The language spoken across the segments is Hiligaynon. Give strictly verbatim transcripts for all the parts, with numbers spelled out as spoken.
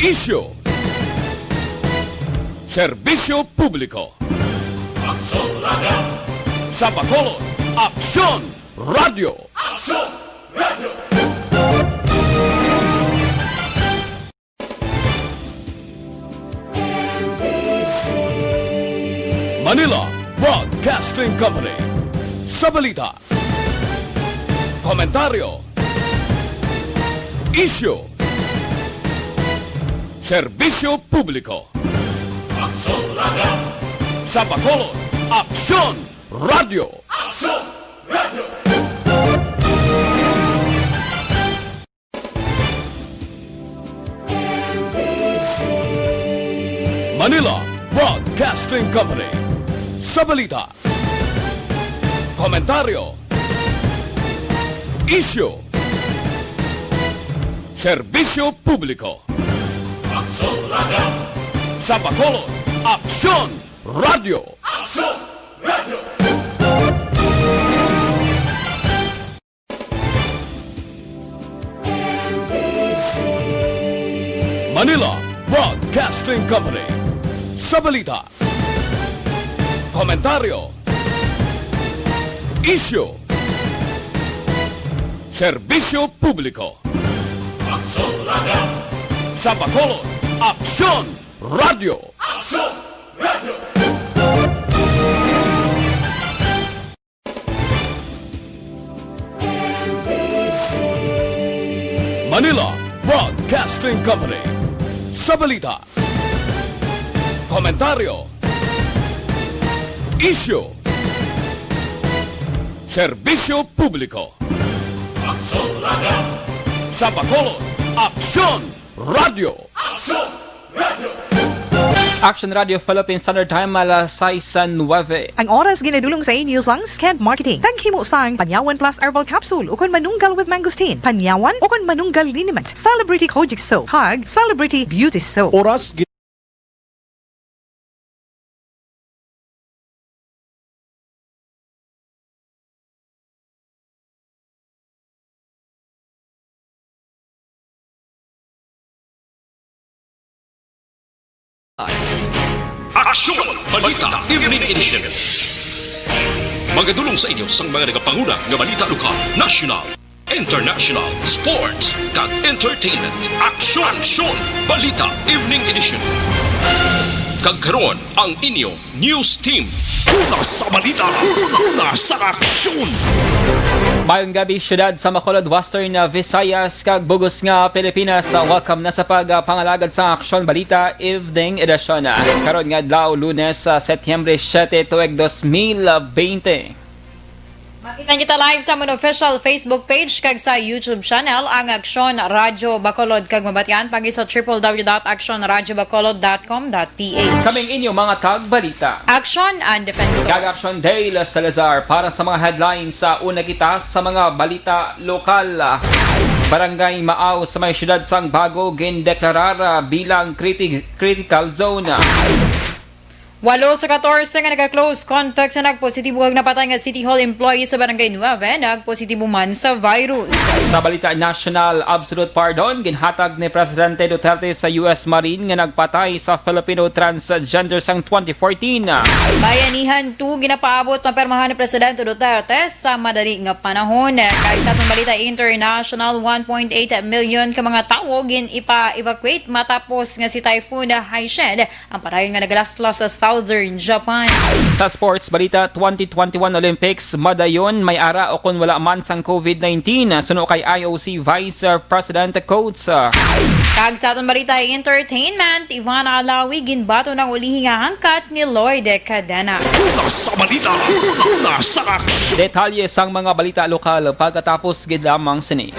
Isyu. Serbisyo publiko. Aksyon Radio. Sa Bacolod, Aksyon Radio. Aksyon Radio. Manila Broadcasting Company. Sa balita, komentaryo, isyu, serbisyo publiko. Aksyon Radio. Sa Bacolod, Aksyon Radio. Aksyon Radio. Manila Broadcasting Company. Sa balita, komentaryo, isyu, serbisyo publiko. Aksyon Radio. Sa Bacolod, Aksyon Radio. Aksyon Radio. Manila Broadcasting Company. Sa balita, komentaryo, isyu, serbisyo publiko. Aksyon Radio. Sa Bacolod, Aksyon Radio. Aksyon Radio. Manila Broadcasting Company. Sa balita, komentaryo, isyu, serbisyo publiko. Aksyon Radio. Sa Bacolod, Aksyon Radio. Aksyon Radio. Action Radio Philippine Standard Time, alas sais nuwebe. Ang oras ginadulong sa inyo sang Sked Marketing. Taghimo sang Panyawan Plus Herbal Capsule ukon Manunggal with Mangosteen, Panyawan ukon Manunggal Liniment, Celebrity Kojic Soap, kag Celebrity Beauty Soap. Oras gi- Aksyon! Balita Evening Edition. Magadulong sa inyo sang mga nagapanguna nga balita lokal, national, international, sports, kag entertainment. Aksyon! Aksyon! Balita Evening Edition. Kag karon, ang inyo news team. Una sa balita, una, una sa aksyon. Mayong gabi, siyudad sa Bacolod, Western, uh, Visayas, kag bug-os nga Pilipinas. Uh, welcome na sa pagpangalagad sa Aksyon Balita Evening Edition. Uh, karon nga adlaw, Lunes, uh, Setyembre siete, tuig dos mil bente. Makita kita live sa amon official Facebook page kag sa YouTube channel, ang Aksyon Radyo Bacolod, kag mabatian pa gid sa triple W dot aksyon radyo bacolod dot com dot P H. Kaming inyo mga tagbalita. Aksyon ang Defensor. Kag Aksyon Dale Salazar para sa mga headlines. Sa una kita sa mga balita lokal. Barangay Maaw sa may siyudad sang Bago gindeklarar, ah, bilang criti-, critical zone. Walo sa katorse nga nagka-close contact sa nagpositibo kag napatay nga City Hall employee sa Barangay Nueve nagpositibo man sa virus. Sa balita nasyonal, absolute pardon ginhatag ni Presidente Duterte sa U S Marine nga nagpatay sa Filipino transgender sang twenty fourteen. Bayanihan two ginapaabot mapirmahan ni Presidente Duterte sa madali nga panahon. Kag sa atong balita international, one point eight million ka mga tawo gin-ipa-evacuate matapos nga si Typhoon Haishen ang padayon nga nagalaslas sa Southern Japan. Sa sports balita, twenty twenty-one Olympics, madayon may ara o kon wala man sang covid nineteen, suno kay I O C Vice President Coates. Kag sa aton balita entertainment, Ivana Alawi ginbaton ang ulihi nga hangkat ni Lloyd Cadena. Una sa balita, una, una sa aksyon. Detalye sang mga balita lokal pagkatapos gid lamang sini.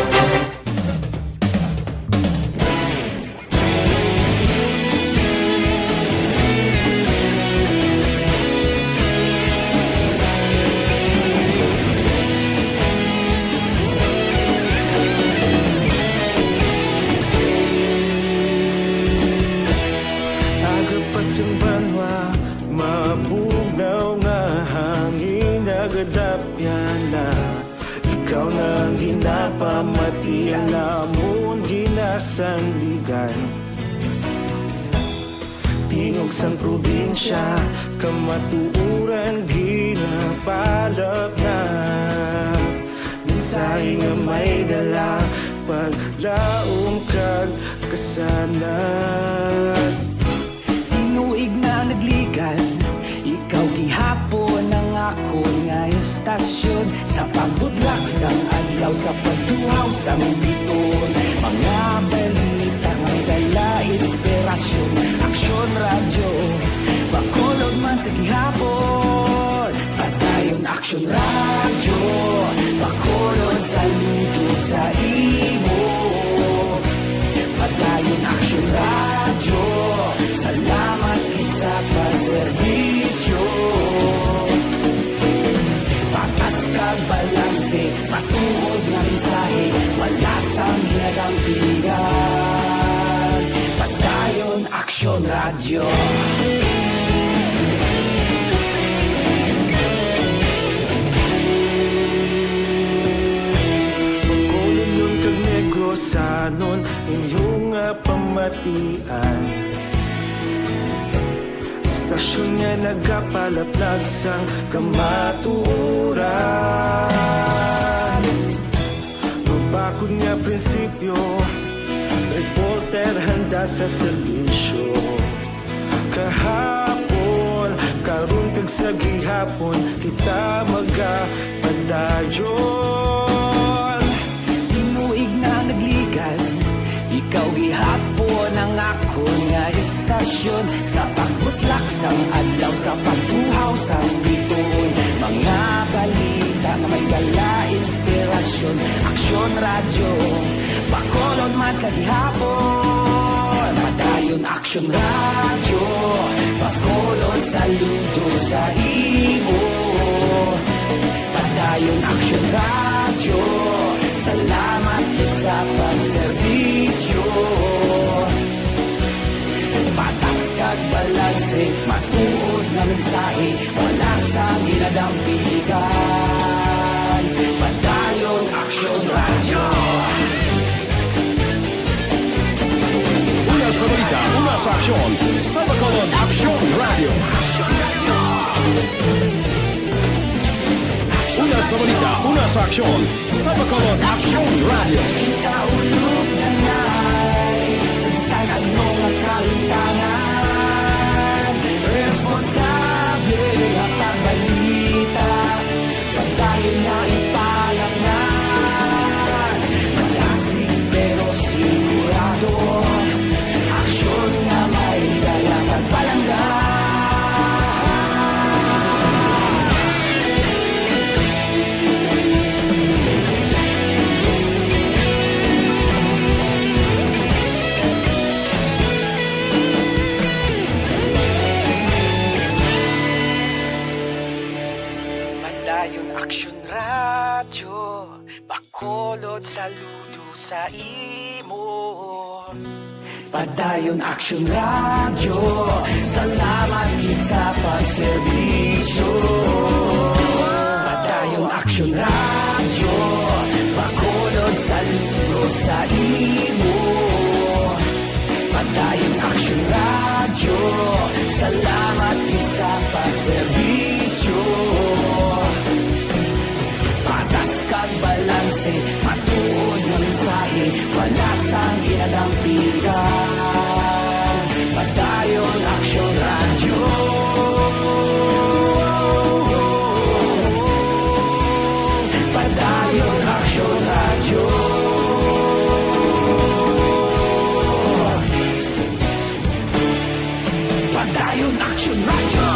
Aga pa sa banwa, mabugnaw nga hangin, nagadapyan na. Ikaw na ang ginapamati, ang amon ginasandigan. Tingog sang probinsya, kamatuoran ginapalapnap. Mensahe nga may dala, paglaom kag kasanag. Tinuig na nagligan, ikaw gihapon ang akon nga istasyon. Sa pagbudlak sang adlaw, sa pagtuhaw sang biton, mga balita may dala inspirasyon. Aksyon Radyo, Bacolod man sa gihapon. Padayon Aksyon Radyo, Bacolod, saludo sa imo. Padayon Aksyon Radyo, salamat gid sa pagserbisyo. Patas kag balanse, matuod nga mensahe, wala sang ginadampigan. Padayon Aksyon Radyo. Bacolodnon kag Negrosanon, inyo nga pamatian. Istasyon nga nagapalaplag sang kamatuoran. Mabakod nga prinsipyo, reporter handa sa serbisyo. Kahapon, karon kag sa gihapon, kita magapadayon. Tinuig na nagligan, ikaw gihapon ang akon nga istasyon. Sa pagbutlak sang adlaw, sa pagtuhaw sang biton, mga balita nga may dala inspirasyon. Aksyon Radyo, Bacolod man sa gihapon. Padayon Aksyon Radyo, Bacolod, saludo sa imo. Padayon Aksyon Radyo, salamat gid sa pagserbisyo. Patas kag balanse, matuod nga mensahe, wala sang ginadampigan. Padayon Aksyon Radyo. Una sa balita, una sa aksyon, sa Bacolod Aksyon Radyo. Una sa balita, una sa aksyon, sa Bacolod Aksyon Radyo. Kita ulog na ngay, sa bisan ano nga kahimtangan, responsable nga pagbalita. Padayon nga ipalapngan, malasig pero sigurado. Aksyon nga may dala kag palangga. Padayon Aksyon Radyo, Bacolod, saludo sa imo. Padayon Aksyon Radyo, salamat gid sa pagserbisyo. Padayon Aksyon Radyo, Bacolod, saludo sa imo. Padayon Aksyon Radyo, salamat gid sa pagserbisyo. Patas kag balanse, matuod nga mensahe, wala sang ginadampigan. Padayon Aksyon Radyo. Padayon Aksyon Radyo. Padayon Aksyon Radyo.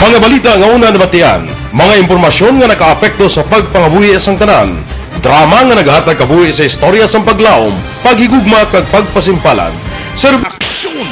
Mga balita nga una nabatian, mga impormasyon nga nakaapekto sa pagpangabuhi sang tanan, drama nga naghatag kabuhi sa istorya sang paglaom, paghigugma kag pagpasimpalan. Serb- Aksyon!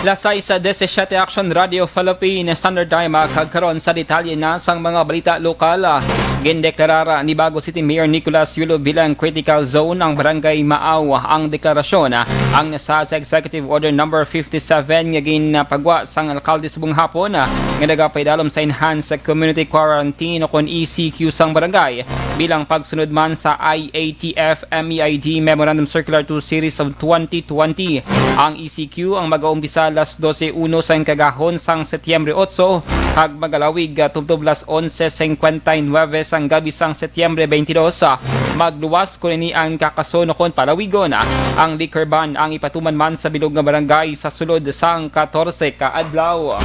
Las sais sa Disisiete Action Radio Philippine Standard Time, ah, kag karon sa detalye na sang mga balita lokal, ah. Gindeklarar, ah, ni Bago City Mayor Nicolas Yulo bilang critical zone ang Barangay Maaw. Ang deklarasyon, ah, ang nasa sa Executive Order Number fifty-seven nga ginpagwa sang alkalde subong hapon, ah, nga nagapaidalom sa enhanced community quarantine o kon E C Q sang barangay bilang pagsunod man sa I A T F M E I D Memorandum Circular two Series of twenty twenty. Ang E C Q ang magaumpisa alas dose uno sang kagahon sang Setyembre otso kag magalawig, ah, tubtob alas onse singkwenta y nuwebe sang gabi sang Setyembre twenty-dos. Ah, magluwas kon ini ang kakason o kon palawigon. Ah, ang liquor ban ang ipatuman man sa bilog nga barangay sa sulod sang katorse ka adlaw.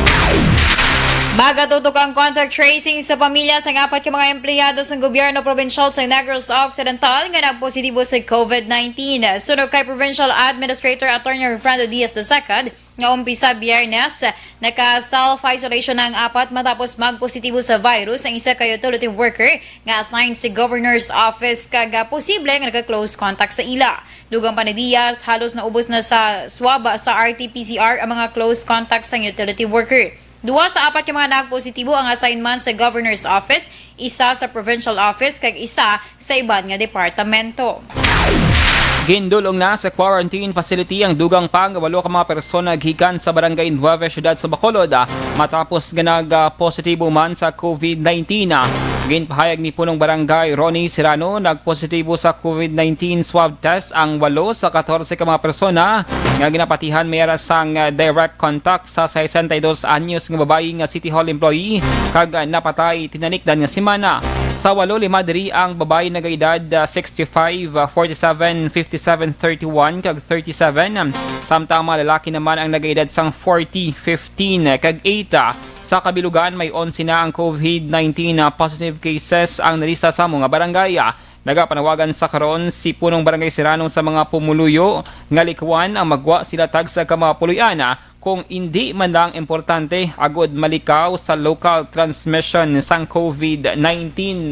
Magatutok ang contact tracing sa pamilya sang apat ka mga empleyado sang gobyerno probinsyal sa Negros Occidental nga nagpositibo sa COVID nineteen. Suno kay Provincial Administrator Attorney Refrando Diaz the second, nga umpisa Biyernes, naka-self-isolation na ang apat matapos magpositibo sa virus ang isa ka utility worker nga assigned sa Governor's Office kag, ah, posible nga naka-close contact sa ila. Dugang pa ni Diaz, halos naubos na sa swab sa R T P C R ang mga close contacts sang utility worker. Duha sa apat ka mga nagpositibo ang assigned man sa Governor's Office, isa sa Provincial Office, kag isa sa iban nga departamento. Gindul-ong na sa quarantine facility ang dugang pa nga walo ka mga persona gikan sa Barangay Nueve, Siyudad sa Bacolod, ah, matapos nga nag-positibo man sa COVID nineteen. Ah, ginpahayag ni Punong Barangay Ronnie Serrano, nagpositibo sa COVID nineteen swab test ang walo sa katorse ka mga persona nga ginapatihan may ara sang, ah, direct contact sa sesenta y dos anyos nga babayi nga City Hall employee kag, ah, napatay tinanikdan nga semana. Sa walo, lima diri ang babayi nagaedad, ah, sixty-five, ah, forty-seven, fifty-seven, thirty-one kag thirty-seven, samtang mga lalaki naman ang nagaedad sang forty, fifteen, kag eight. Ah, sa kabilugan, may onse na ang COVID nineteen na positive cases ang nalista sa mga barangay. Ah, nagapanawagan sa karon si Punong Barangay Serrano sa mga pumuluyo nga likuan ang magwa sila tagsa ka mga puloy-an, ah, kung indi man lang importante, agud malikaw sa local transmission sang COVID nineteen.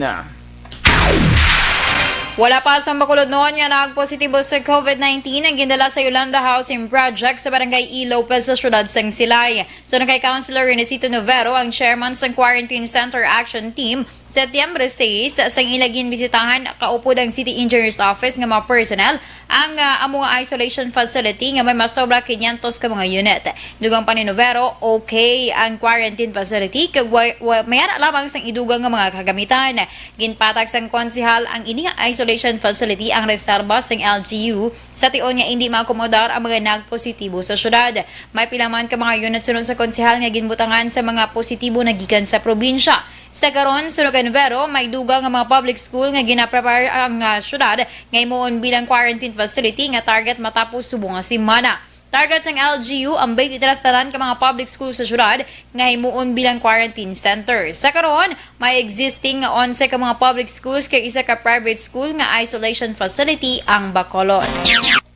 Wala pa sang Bacolodnon nga nagpositibo sa COVID nineteen ang gindala sa Yolanda Housing Project sa Barangay E. Lopez sa siyudad sang Silay. Suno kay Councilor Renesito Novero, ang chairman sang Quarantine Center Action Team, Setyembre sais, sang ila ginbisitahan, kaupod ang City Engineer's Office nga mga personnel ang, ah, amo nga isolation facility nga may masobra quinientos ka mga unit. Dugang pa ni Novero, okay ang quarantine facility kag wa, wa, may ara lamang sang idugang nga mga kagamitan. Ginpatag sang konsehal ang ini nga isolation facility ang reserba sang L G U sa tion nga indi maakomodar ang mga nagpositibo sa syudad. May pila man ka mga unit suno sa konsehal nga ginbutangan sa mga positibo na gikan sa probinsya. Sa karon, suno kay Novero, may dugang nga mga public school nga ginaprepare ang, ah, syudad nga himuon bilang quarantine facility nga target matapos subong nga semana. Target sang L G U ang twenty-three tanan ka mga public school sa syudad nga himuon bilang quarantine center. Sa karon, may existing nga onse ka mga public schools kag isa ka private school nga isolation facility ang Bacolod.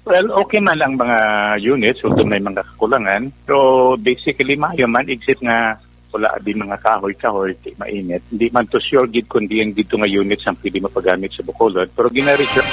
Well, okay man ang mga units, although may mga kakulangan. Pero basically, maayo man, except nga wala di mga kahoy-kahoy, di mainit. Hindi man to sure gid kung diin dito nga units ang pwede mapagamit sa Bacolod. Pero gina-reserve.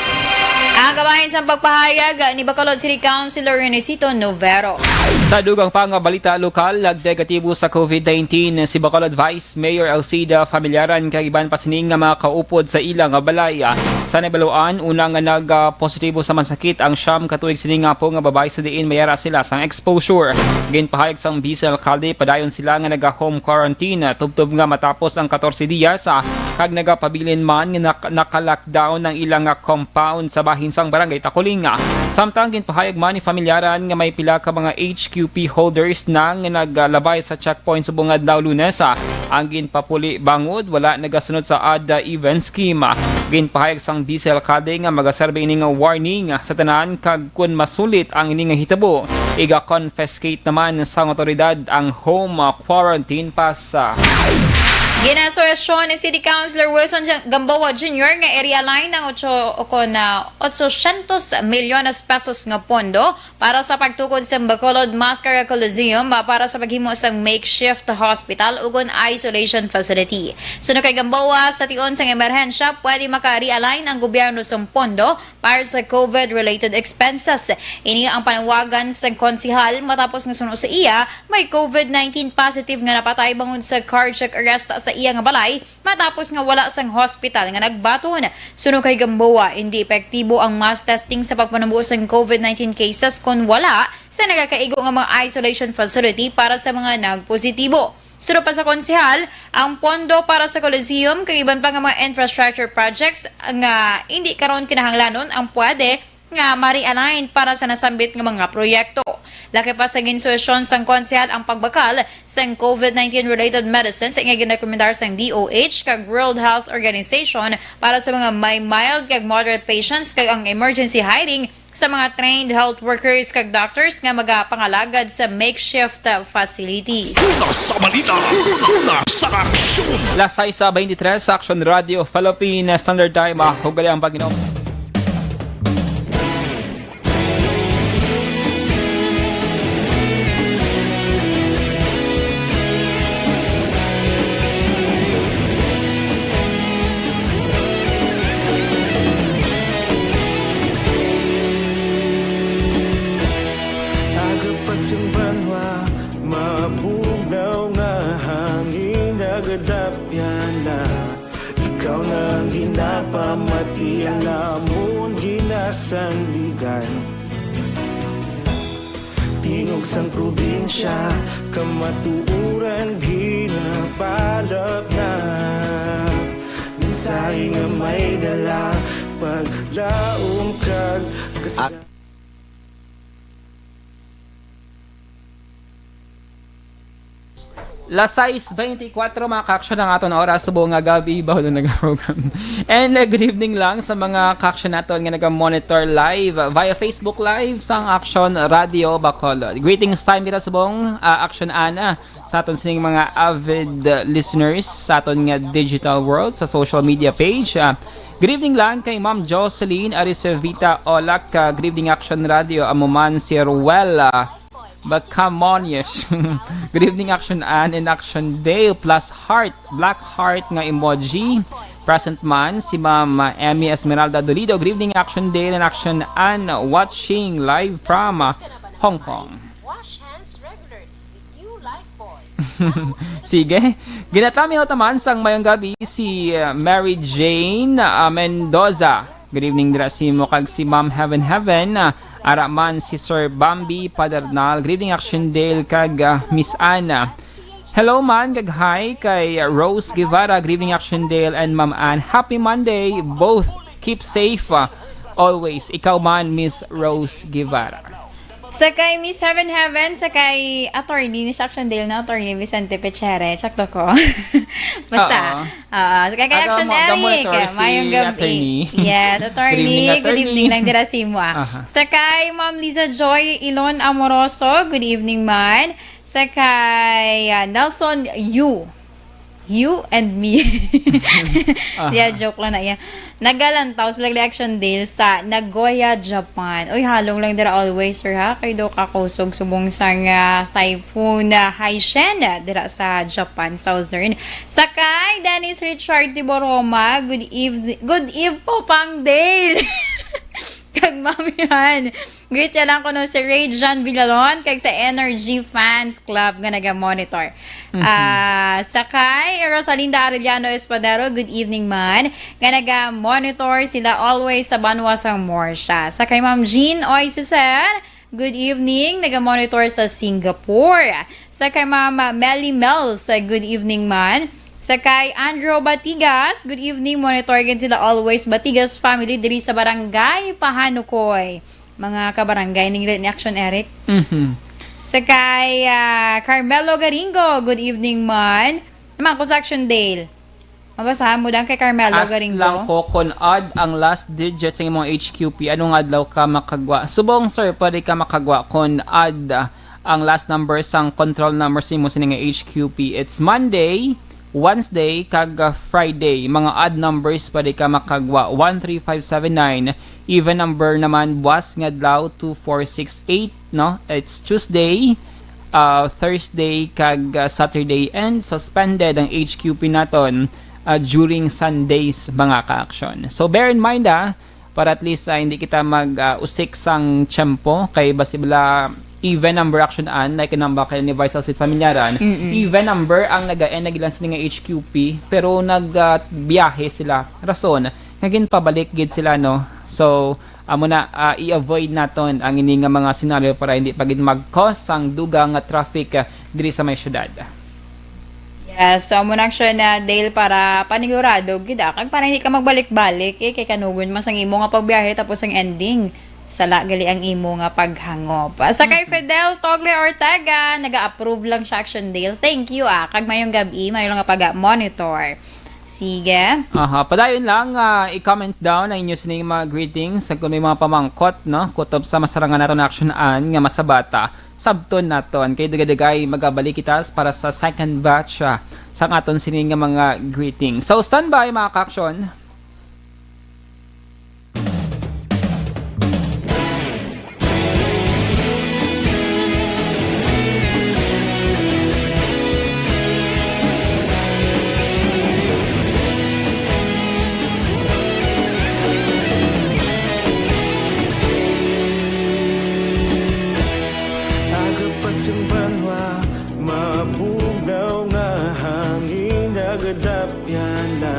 Ang kabahin sang pagpahayag ni Bacolod City Councilor Renesito Novero. Sa dugang pa nga balita lokal, nagdegatibo sa COVID nineteen si Bacolod Vice Mayor Alcida Familiaran kag iban pa sini nga mga kaupod sa ila nga balay. Sa nabaluan, una nga nag, ah, positibo sa masakit ang siyam ka tuig sini nga apo nga babayi sa diin may ara sila sang exposure. Ginpahayag sang Vice Alcalde, padayon sila nga naga-home quarantine, ah, tubtob nga matapos ang katorse diyas, ah, kag nagapabilin man nga nak-, naka-lockdown ang ilang, ah, compound sa bahin sang Barangay Takuling. Samtang ginpahayag man ni Familiaran nga may pila ka mga H Q P holders na nga naglabay sa checkpoint subong adlaw Lunes, ah, ang ginpapuli bangod wala nagasunod sa odd even scheme. Ginpahayag sang Vice Alcalde nga magaserbi ini nga warning sa tanan kag kun masulit ang ini nga hitabo, iga-confiscate naman sang awtoridad ang home quarantine pass. Ginasuwestyon ni City Councilor Wilson Jan-, Gamboa Junior nga i-realign ang ocho, o kon, ah, ochocientos milyones pesos nga pondo para sa pagtukod sa Bacolod Mascara Coliseum, ah, para sa paghimo sang makeshift hospital ukon isolation facility. Suno kay Gamboa, sa tion sang emerhensya, pwede maka-realign ang gobyerno sang pondo para sa COVID-related expenses. Ini ang panawagan sang konsehal matapos nga suno sa iya, may COVID nineteen positive nga napatay bangod sa cardiac arrest sa iya nga balay matapos nga wala sang hospital nga nagbaton. Suno kay Gamboa, hindi epektibo ang mass testing sa pagpanubo sang COVID nineteen cases kon wala sa nagakaigo nga mga isolation facility para sa mga nagpositibo. Suno pa sa konsehal, ang pondo para sa Coliseum kag iban pa nga mga infrastructure projects nga hindi karon kinahanglanon ang pwede nga ma-realign para sa nasambit nga mga proyekto. Lakip pa sa ginsuwestyon sang konsehal ang pagbakal sang COVID nineteen related medicines nga ginrekomendar sang D O H kag World Health Organization para sa mga may mild kag moderate patients kag ang emergency hiring sa mga trained health workers kag doctors nga magapangalagad sa makeshift facilities. Una sa balita, una, una sa aksyon. Las sais sa twenty-three sa Aksyon Radio, Philippine Standard Time. Ako gali ang Panginoon. Aga pa sing banwa, mabugnaw nga hangin, nagadapyan na. Ikaw na ang ginapamati, ang amon ginasandigan. Tingog sang probinsya, kamatuoran ginapalapnap. Mensahe nga may dala, paglaom kag kas- Las sais beintikwatro, mga kaaksyon, ang aton oras subong nga gab-i, bahulon nga program. And, uh, good evening lang sa mga kaaksyon naton nga naga-monitor live, uh, via Facebook Live sang Aksyon Radio Bacolod. Greetings time kita subong, uh, Aksyon Ana, sa aton sining mga avid, uh, listeners sa aton nga digital world, sa social media page. Uh, good evening lang kay Ma'am Jocelyn Arisevita Olak, uh, good evening Aksyon Radio, amo man si Ruel, uh, Bacamonious. Good evening, Action Ann and Action Dale, plus heart, black heart nga emoji. Present man si Ma'am, uh, Emmy Esmeralda Dolido. Good evening, Action Dale and Action Ann, watching live from, uh, Hong Kong. Wash hands regularly with new Lifebuoy. Sige. Ginatami taman sang mayong gabi si, uh, Mary Jane, uh, Mendoza. Good evening dira sa imo kag si Ma'am Heaven Heaven. Ah, ara man si Sir Bambi Padernal. Good evening, Action Dale kag, ah, Miss Anna. Hello man, kag hi kay Rose Guevara. Good evening, Action Dale and Ma'am Ann. Happy Monday. Both keep safe, ah, always. Ikaw man, Miss Rose Guevara. Sa kay Miss Heaven Heaven, sa kay attorney ni Action Dale na attorney Vicente Pechere. Sakto ko. Basta, Oo. Ah, sa kay Aga Action mo, aga mo, Eric, Tori, si mayong gabi. Attorney. Yes, attorney, good evening, good evening attorney. Lang dira sa imo, ah. Aha. Sa kay Ma'am Liza Joy Ilon Amoroso, good evening man. Sa kay, ah, Nelson Yu. You and me. Aha. Yeah, joke lang na iya. Nagalantaw sila ni Action Dale sa Nagoya, Japan. Uy, halong lang dira always, sir, ha? Kay do kakusog subong sang, ah, typhoon, ah, Haishen, ah, dira sa Japan, Southern. Sa kay Dennis Richard Tiboroma, good eve-, good eve po, Pang Dale. Kag Ma'am Yan. Greet ya lang kuno si Ray John Villalon kag sa Energy Fans Club nga naga-monitor. Mhm. Ah, sa kay Rosalinda Arellano Espadero, good evening man. Nga naga-monitor sila always sa banwa sang Morsha. Sa kay Ma'am Jean Oy Cesar, good evening, naga-monitor sa Singapore. Sa kay Ma'am Melly Mels, good evening man. Sa kay Andrew Batigas, good evening, monitor gid sila always, Batigas family diri sa Barangay Pahanukoy. Mga kabarangay, ning ni Action Eric. Mhm. Sa kay, ah, Carmelo Garingo, good evening man. Naman ko sa Action Dale. Mabasahan mo lang kay Carmelo Ask Garingo. Lang ko kung add ang last digit sa imong H Q P. Anong adlaw ka makagwa? Subong, sir, pwede ka makagwa kung add, ah, ang last number sang control number sa imo sini nga H Q P. It's Monday, Wednesday kag, ah, Friday, mga odd numbers pwede ka makagwa, one three five seven nine. Even number naman, buwas nga adlaw, two four six eight, no? It's Tuesday, ah, Thursday, kag, ah, Saturday, and suspended ang H Q P naton, ah, during Sundays, mga ka-action. So, bear in mind, ah, para at least, ah, hindi kita mag, ah, usik sang tiyempo, kay basi bala even number action an, like number kay ni Vice Sweet Familiaran, Mm-mm. even number ang naga-end nagilan sila nga H Q P, pero nag, ah, biyahe sila. Rason, nga ginpabalik gid sila, no? So, amo na, ah, i-avoid naton ang ini nga mga senaryo para hindi pa gid mag-cause sang dugang nga traffic, ah, diri sa may syudad. Yes, so amo na siya na, Dale, para panigurado gid, ah, kag para hindi ka magbalik-balik, eh, kay kanugon man sang imo nga pagbiyahe tapos ang ending, sala gali ang imo nga paghangop. Ah, sa kay Mm. Fidel Togle Ortega, naga-approve lang siya, Action Dale. Thank you, ah, kag mayong gab-i, mayo lang nga pag-monitor. Sige. Aha, padayon lang, ah, i-comment down ang inyo sining mga greetings, kag kung may mga pamangkot, no, kutob sa masarangan naton action an nga masabata. Sabton naton kay dugay-dugay magabalik kita para sa second batch, ah, sang aton sini nga mga greeting. So, standby, mga ka-action. Aga pa sa banwa, mabugnaw nga hangin, nagadapyan na.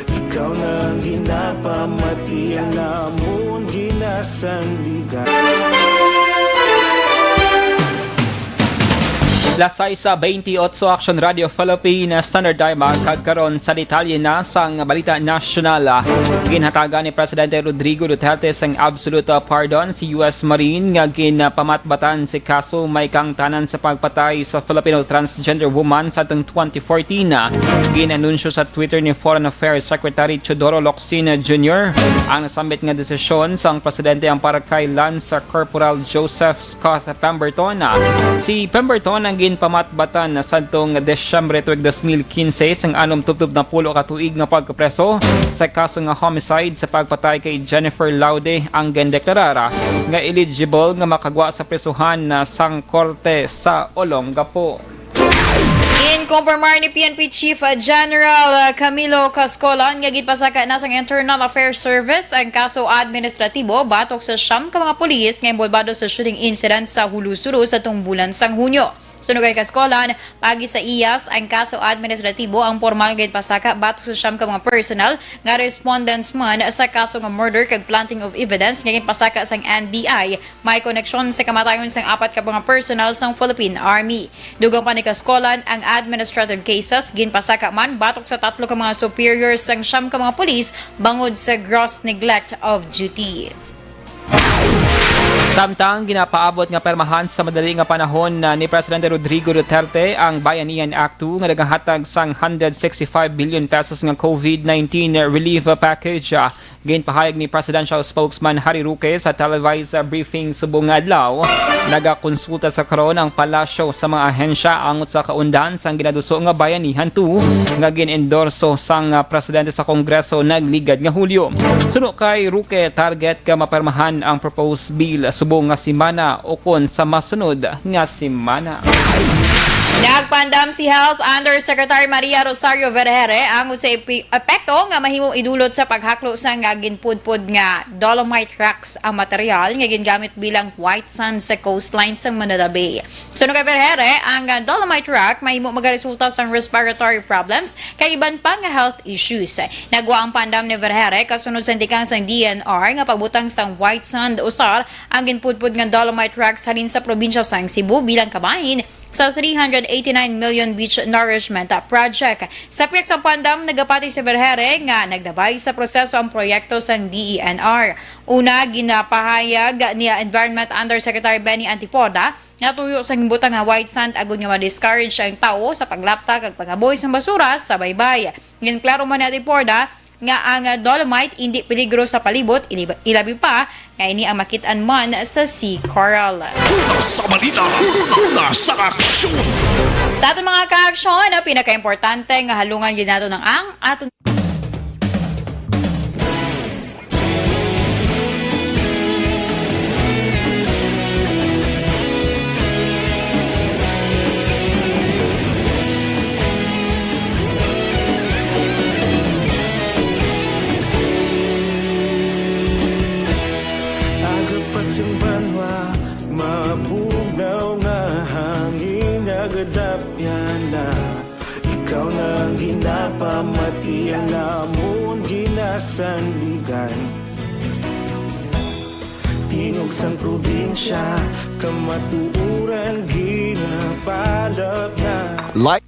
Ikaw na ang ginapamati, ang amon ginasandigan. Las sais bentiocho, Action Radio Philippines, Standard Time, kag karon sa detalye na sang balita nasyonal. Ginhatagan ni Presidente Rodrigo Duterte sang absolute pardon si U S Marine nga ginpamatbatan sa kaso may kaangtanan sa pagpatay sa Filipino transgender woman sa atong twenty fourteen. Gin-anunsyo sa Twitter ni Foreign Affairs Secretary Teodoro Locsin Junior ang nasambit nga desisyon sang presidente ang para kay Lance Corporal Joseph Scott Pemberton. Si Pemberton ang ginpamatbatan sadtong Disyembre tuig dos mil quince sang anom tubtob napulo ka tuig nga pagkapreso sa kaso nga homicide sa pagpatay kay Jennifer Laude, ang gindeklarara nga eligible nga makagwa sa presohan na sang korte sa Olongapo. Ginkumpirmar ni P N P Chief General, uh, Camilo Cascolan nga ginpasaka na sang Internal Affairs Service ang kaso administratibo batok sa siyam ka mga pulis nga inbolbado sa shooting incident sa Hulusulu sa tumbulan sang Hunyo. Suno kay Cascolan, paagi sa iyas ang kaso administratibo ang pormal nga ginpasaka batok sa siyam ka mga personnel nga respondents man sa kaso nga murder kag planting of evidence nga ginpasaka sang N B I may koneksyon sa kamatayon sang apat ka mga personnel sang Philippine Army. Dugang pa ni Cascolan, ang administrative cases ginpasaka man batok sa tatlo ka mga superiors sang siyam ka mga pulis bangod sa gross neglect of duty. Samtang ginapaabot nga permahan sa madali nga panahon na ni Presidente Rodrigo Duterte ang Bayanihan Act two nga nagahatag sang hundred sixty-five billion pesos nga COVID nineteen relief package, ah, Ginpahayag ni Presidential Spokesman Harry Roque sa televised, uh, briefing subong nga adlaw, nagakonsulta sa karon ang palasyo sa mga ahensya angot sa kaundan sang ginaduso nga Bayanihan two nga gin-endorso sang, uh, presidente sa Kongreso nagligad nga Hulyo. Suno kay Roque, target nga mapermahan ang proposed bill subong nga semana ukon sa masunod nga semana. Nagpaandam si Health Undersecretary Maria Rosario Vergere angot sa epi-, epekto nga mahimong idulot sa paghaklo sang ginpudpod nga dolomite rocks, ang material nga gingamit bilang white sand sa coastline sang Manila Bay. Suno kay Vergere, ang dolomite rock mahimo magaresulta sang respiratory problems kag iban pa nga health issues. Nagwa ang paandam ni Vergere kasunod sa tikang sang D N R nga pagbutang sang white sand usar ang ginpudpod nga dolomite rocks halin sa probinsya sang Cebu bilang kabahin sa three hundred eighty-nine million beach nourishment project. Sa pihak sang paandam, nagapati si Vergere nga nagdabay sa proseso ang proyekto sang D E N R. Una, ginapahayag ni Environment Undersecretary Benny Antipoda nga tuyo sang butang nga white sand agud nga ma-discourage ang tawo sa paglapta kag pangabuhi sang basura sa baybay. Ginklaro man ni Antipoda nga ang dolomite indi peligro sa palibot, ili-, ilabi pa Ay ni ang makit-an man sa Sea Coral. Una sa balita, una sa aksyon. Sa aton mga kaaksyon, ang pinakaimportante nga halungan gyud nato nang ang aton Aga pa sing banwa, mabugnaw nga hangin, nagadapyan na. Ikaw na ang ginapamati, ang amon ginasandigan. Tingog sang probinsya, kamatuoran ginapalab na. Like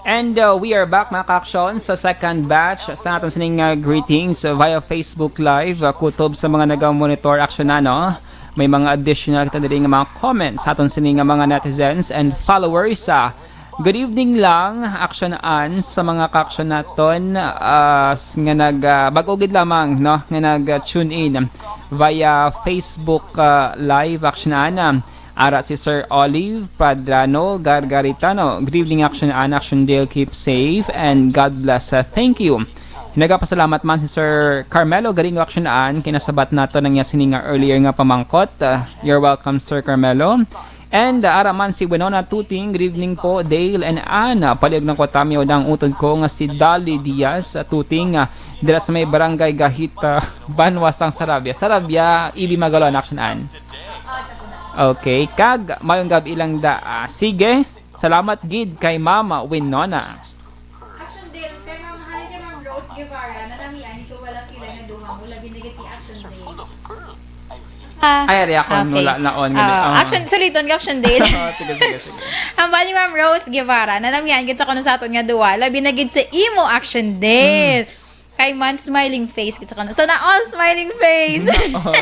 And, uh, we are back, mga kaaksyon, sa second batch sa aton sining, uh, greetings, uh, via Facebook Live. Uh, kutob sa mga naga-monitor, aksyon na, no? May mga additional kita diri nga mga comments sa aton sining, uh, mga netizens and followers. Uh, good evening lang, aksyon an sa mga kaaksyon naton, uh, s-, nga nag, uh, bag-o gid lamang, no, nga nag, uh, tune in via Facebook, uh, Live, aksyon an. Ara si Sir Olive Padrano Gargaritano. Good evening, Action An, Action Dale. Keep safe and God bless. Uh, thank you. Nagapasalamat man si Sir Carmelo Garingo, Action An, kinasabat nato nang iya sini nga earlier nga pamangkot. Uh, you're welcome, Sir Carmelo. And, uh, ara man si Winona Tuting, good evening po, Dale and Anna. Paliog na ko, tamiyo dang utod ko nga si Dali Diaz, uh, Tuting, uh, dira sa may barangay Gahita, Banwa sang Sarabia. Sarabia, Ibi Magalon, Action An. Okay, kag mayong gab-i lang da. Ah, sige, salamat gid kay Mama Winona. Action Dale, kay Ma'am, halin kay Ma'am Rose Guevara, nanamian, ito wala sila nga duha, mula ginigit ni Action Dale. Ah, Ay, ari ako, okay. Wala na on, Ah, gani, ah. Action, suliton ka, Action Dale. Oh, sige, sige, sige. Ang bali, Ma'am Rose Guevara, nanamian gid sa kuno sa aton nga duwa, labi na gid sa imo, Action Dale. Mm. Kay man, smiling face gid sa kuno. Sana all smiling face. Sana all.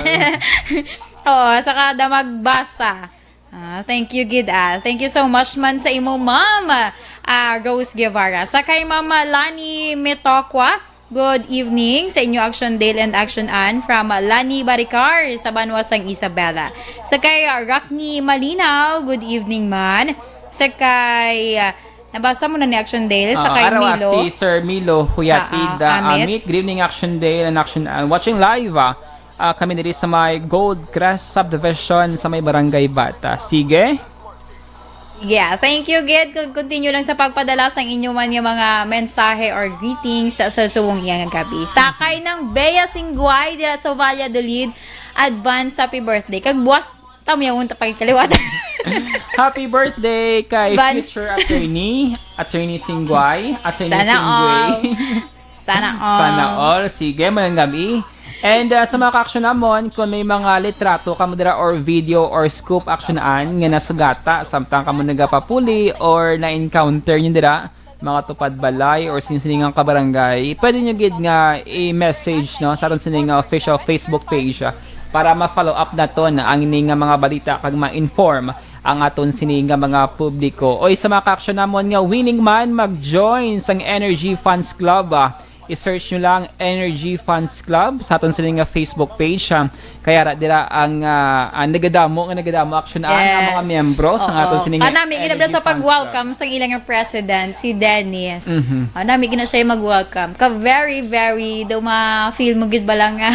Oo, sa kada magbasa. Ah, thank you gid, ah. Thank you so much man sa imo, Ma'am, ah, Rose Guevara. Sa kay Ma'am Lani Mitokwa, good evening sa inyo, Action Dale and Action Ann, from Lani Baricar sa Banwa sang Isabela. Sa kay, ah, Rockney Malinaw, good evening man. Sa kay, ah, nabasa mo na ni, Action Dale, sa Ah, kay araw, ah, Milo. Si Sir Milo Huyatid, Ah, ah, ah, Amit. Amit. Good evening, Action Dale and Action Ann. Watching live, ah, ah, kami diri sa may Gold Crest Subdivision sa may Barangay Bata. Sige. Yeah, thank you, gid. Kag continue lang sa pagpadala sang inyo man nga mga mensahe or greetings sa, sa subong iya nga gabi. Sa kay Nang Bea Singguay dira sa Valladolid, advance happy birthday. Kag buwas, tamiyaw unta pagkaliwat. Happy birthday kay Vance. Future attorney, Attorney Singguay, Attorney Sana Singguay. All. Sana all. Sana all. Sige, mayong gabi. And, uh, sa mga ka-action namon, kung may mga litrato kamo dira or video or scoop, Action Ann, nga nasugata, samtang kamo nagapapuli or na-encounter nyo dira, mga tupad balay or sino-sino nga kabarangay, pwede nyo gid nga i-message, no, sa aton sini nga official Facebook page, ah, para ma-follow up naton ang ini nga mga balita kag ma-inform ang aton sini nga mga publiko. Oy, sa mga ka-action namon nga willing man mag-join sang Energy Fans Club, ah, i-search nyo lang Energy Fans Club sa aton sini nga Facebook page, ah. Kaya ra dira ang, ah, ang nagadamo nga nagadamo, Action Ann, ang mga Yes. miyembro sa Oo. aton sini nga Kanami gid Energy sa Fans Club. Pag-welcome sang ilang president, si Dennis. Mhm. Ah, nami gid na siya mag-welcome. Ka very, very, daw ma-feel mo gid ba lang nga,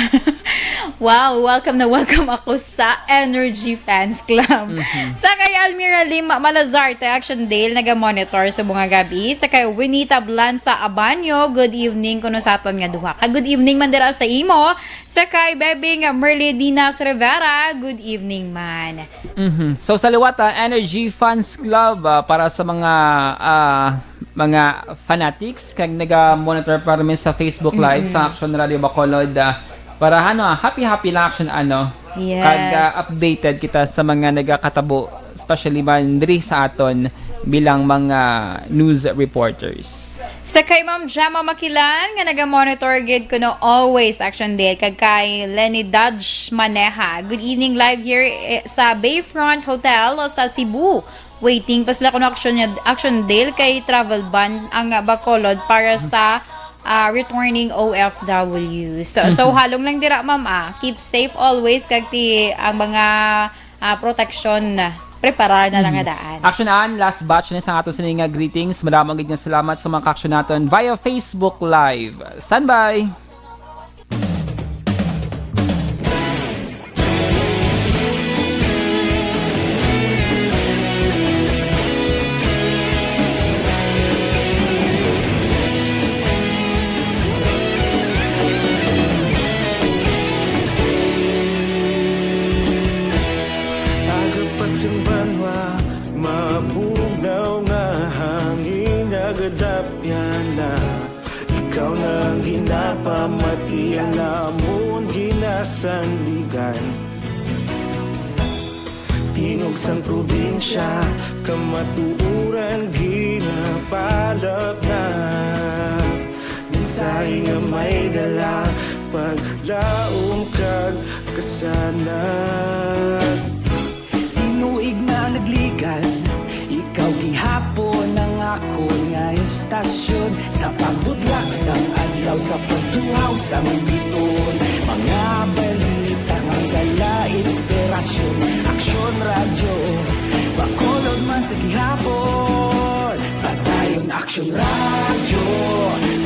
"Wow, welcome na welcome ako sa Energy Fans Club." Mhm. Sa kay Almira Lima Malazarte, Action Dale, naga-monitor sa mga gabi. Sa kay Winita Blanza Abanyo, good evening kuno sa aton nga duha. Ka good evening man dira sa imo. Sa kay Bebing Merlin Dinas Rivera, good evening man. Mhm. So, sa liwat, ah, Energy Fans Club, ah, para sa mga, ah, mga fanatics, kag naga-monitor pa rin sa Facebook Live Mm-mm. sa Action Radio Bacolod, ah, para, ano, ah, happy-happy lang, Action, ano, Yes. kag, ah, updated kita sa mga nagakatabo, especially man diri sa aton bilang mga news reporters. Sa kay Ma'am Gemma Makilan, nga naga-monitor gid kuno always, Action Dale, kag kay Lenny Dodge Maneha. Good evening, live here, eh, sa Bayfront Hotel sa Cebu. Waiting pa sila kuno, Action, Action Dale, kay travel ban ang Bacolod para sa ah, returning O F Ws. So, so, Mhm. halong lang dira, ma'am, ah. Keep safe always, kag ti ang mga, ah, proteksyon, ah, preparar na lang nga daan. Action Ann, last batch na sa ato sini nga greetings. Madamo gid nga salamat sa mga ka-action naton via Facebook Live. Standby! Aga pa sang banwa, mabugnaw nga hangin nagadapyan na. Ikaw na ang ginapamati, ang amon ginasandigan. Tingog sang probinsya, kamatuoran ginapalapnap. Mensahe nga may dala, paglaom kag kasanag. Tinuig na nagligad, ikaw gihapon ang akon nga estasyon. Sa pagbudlak sang adlaw, sa pagtuhaw sang biton, mga balita nga dala inspirasyon. Aksyon Radyo, Bacolod man sa gihapon. Padayon Aksyon Radyo,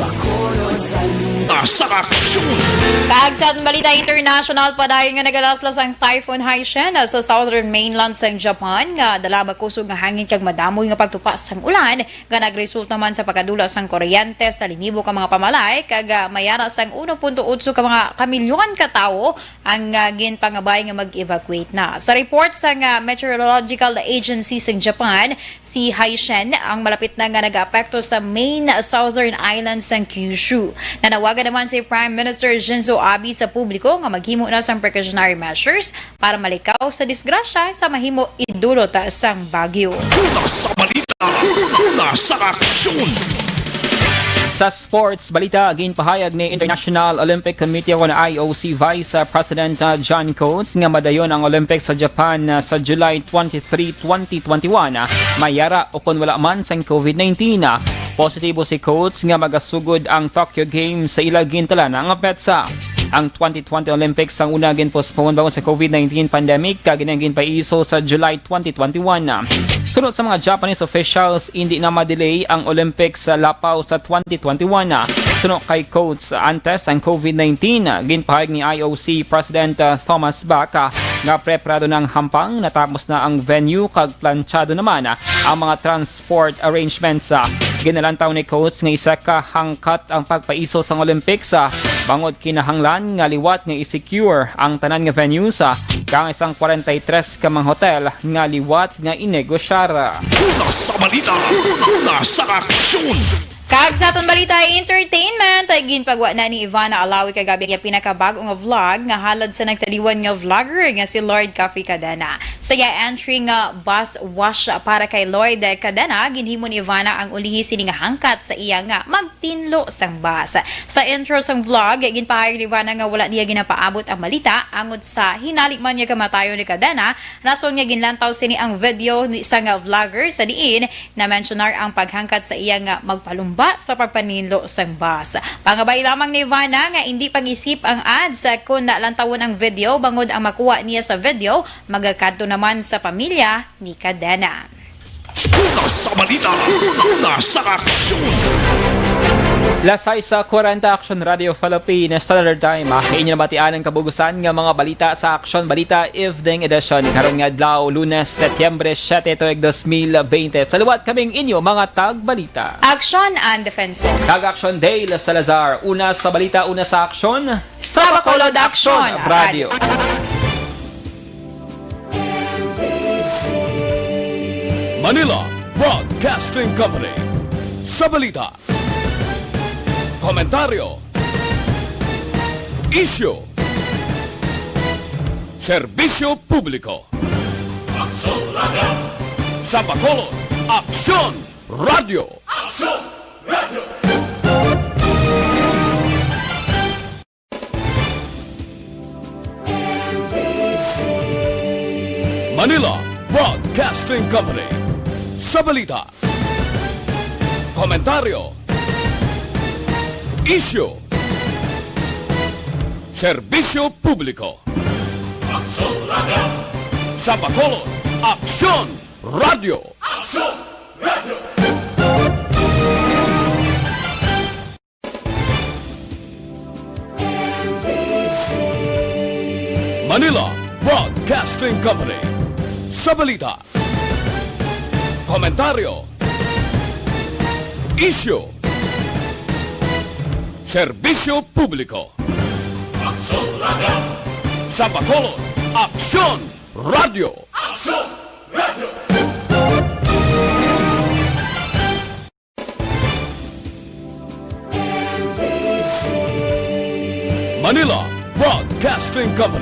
Bacolod sa Luna. Sa aksyon! Kag sa aton balita international, padayon nga nagalaslas ang Typhoon Haishen sa southern mainland sang Japan, nga dala makusog nga hangin kag madamo nga pagtupa sang ulan, nga nagresulta man sa pagkadula sang kuryente sa linibo ka mga pamalay, kag, ah, may ara sang uno punto otso ka mga kamilyon ka tawo ang, ah, ginpangabay nga mag-evacuate na. Sa report sang, ah, Meteorological Agency sang Japan, si Haishen ang malapit na nga nagaapekto sa main southern island sang Kyushu. Nanawagan naman si Prime Minister Shinzo Abe sa publiko nga maghimo na sang precautionary measures para malikaw sa disgrasya sa mahimo idulot sang bagyo. Una sa balita, una sa aksyon. Sa sports balita, ginpahayag ni International Olympic Committee o I O C Vice President, uh, John Coates nga madayon ang Olympics sa Japan, uh, sa July twenty-three, twenty twenty-one, uh, may ara o kon wala man sang COVID nineteen. Uh, positibo si Coates nga magasugod ang Tokyo Games sa ila gintalana nga petsa. Ang twenty twenty Olympics ang una gin-postpone bangod sa COVID nineteen pandemic, kag ginpaiso sa July twenty twenty-one. Suno sa mga Japanese officials, indi na ma-delay ang Olympics sa lapaw sa twenty twenty-one. Suno kay Coates, antes ang COVID nineteen, ginpahayag ni I O C President, uh, Thomas Bach, uh, nga preparado na ang hampang, natapos na ang venue, kag plantsado naman, uh, ang mga transport arrangements. Uh, ginalantaw ni Coates nga isa ka hangkat ang pagpaiso sang Olympics, uh, bangod kinahanglan nga liwat nga i-secure ang tanan nga venues, ah, kag ang isang kwarenta y tres ka mga hotel nga liwat nga inegosyar. Una sa balita, una sa aksyon. Kag sa aton balita entertainment, ay ginpagwa na ni Ivana Alawi kagabi ang pinakabag-o nga vlog nga halad sa nagtaliwan nga vlogger nga si Lloyd Coffee Cadena. Sa iya entry nga bus wash para kay Lloyd Cadena, ginhimo ni Ivana ang ulihi sini nga hangkat sa iya nga mag tinlo sang bus. Sa intro sang vlog, ginpahayag ni Ivana nga wala niya ginapaabot ang balita angod sa hinali man niya kamatayon ni Cadena, rason nga ginlantaw sini ang video ni, sang vlogger sa diin na-mensionar ang paghangkat sa iya nga magpalumba sa pagpaninlo sang bus. Pangabay lamang ni Ivana nga indi pag-isip ang ads kon nalantawon ang video bangod ang makuha niya sa video magakadto naman sa pamilya ni Cadena. Una sa balita, una sa aksyon. Las sais kwarenta, Aksyon Radio Philippines Standard Time. Ah, inyo nabatian ang kabugusan nga mga balita sa Aksyon Balita Evening Edition. Karon nga adlaw, Lunes, Setyembre siete, tuig dos mil bente. Sa liwat kaming inyo mga tagbalita. Aksyon and Defensor. Kag Aksyon Dale Salazar. Una sa balita, una sa aksyon. Sa Bacolod Aksyon Radio. Manila Broadcasting Company. Sa balita, komentaryo, isyu, serbisyo publiko. Aksyon Radio. Sa Bacolod, Aksyon Radio. Aksyon Radio. Manila Broadcasting Company. Sa balita, komentaryo, Isyu. Serbisyo publiko. Aksyon Radio. Sa Bacolod, Aksyon Radio. Aksyon Radio. Manila Broadcasting Company. Sa balita, komentaryo, isyu, serbisyo publiko. Aksyon Radio. Sa Bacolod, Aksyon Radio. Aksyon Radio. Manila Broadcasting Company.